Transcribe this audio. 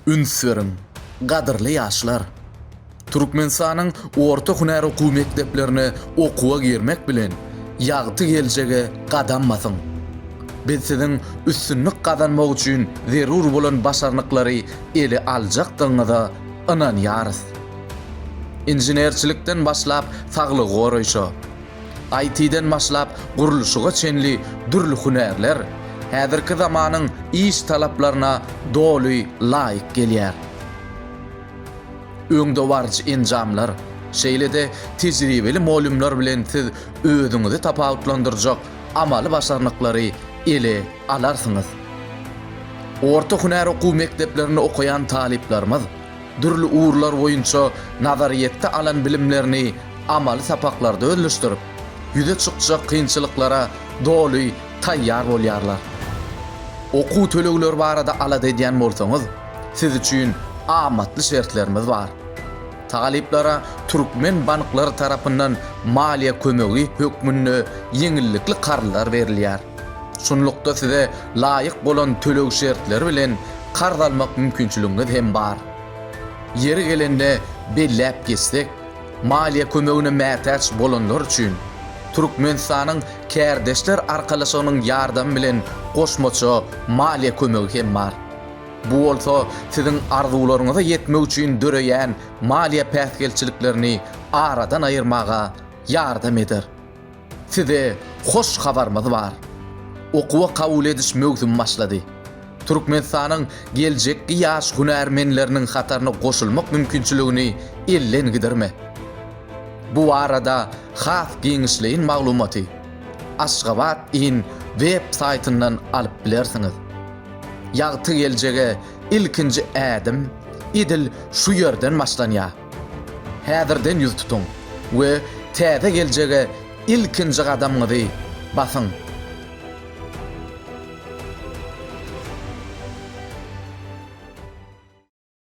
Üns beriň, gadyrly ýaşlar! Türkmenistanyň orta hünär okuw mekdeplerine okuwa girmek bilen, ýagty geljege gadam basyň! Biz siziň üstünlik gazanmak üçin zerur bolan başarnyklary ele aljakdygyňyza ynanýarys. Inženerçilikden başlap saglygy goraýşa, IT-den başlap gurluşyga çenli dürli hünärler häzirki zamanyň iş talaplaryna doly laýyk gelýär. Öňdebaryjy enjamlar, şeýle-de tejribeli mugallymlar bilen siz özüňizi tapawutlandyrjak amaly başarnyklary ele alarsyňyz. Orta hünär okuw mekdeplerinde okaýan talyplarymyz dürli ugurlar boýunça nazaryýetde alan bilimlerini amaly sapaklarda özleşdirip, ýüze çykjak kynçylyklara doly taýýar bolýarlar. Okuw tölegleri barada alada edýän bolsaňyz, siz üçin amatly şertlerimiz bar. Talyplara türkmen banklary tarapyndan maliýe kömegi hökmünde ýeňillikli karzlar berilýär. Şunlukda size laýyk bolan töleg şertleri bilen karz almak mümkinçiligiňiz hem bar. Ýeri gelende belläp geçsek, maliýe kömegine mätäç bolanlar üçin Türkmenistanyň Kärdeşler arkalaşygynyň ýardamy bilen goşmaça maliýe kömegi hem bar. Bu bolsa siziň arzuwlaryňyza ýetmek üçin döreýän maliýe päsgelçiliklerini aradan aýyrmaga ýardam eder. Size hoş habarymyz bar! Okuwa kabul ediş möwsümi başlady. Türkmenistanyň geljekki ýaş hünärmenleriniň hataryna goşulmak mümkinçiligini elden gidirme! Bu barada has giňişleýin maglumaty Aşgabat in web saýtyndan alyp bilersiňiz. Ýagty geljege ilkinji ädim edil şu ýerden başlanýar. Häzirden ýüz tutuň we täze geljege ilkinji gadamyňyzy basyň!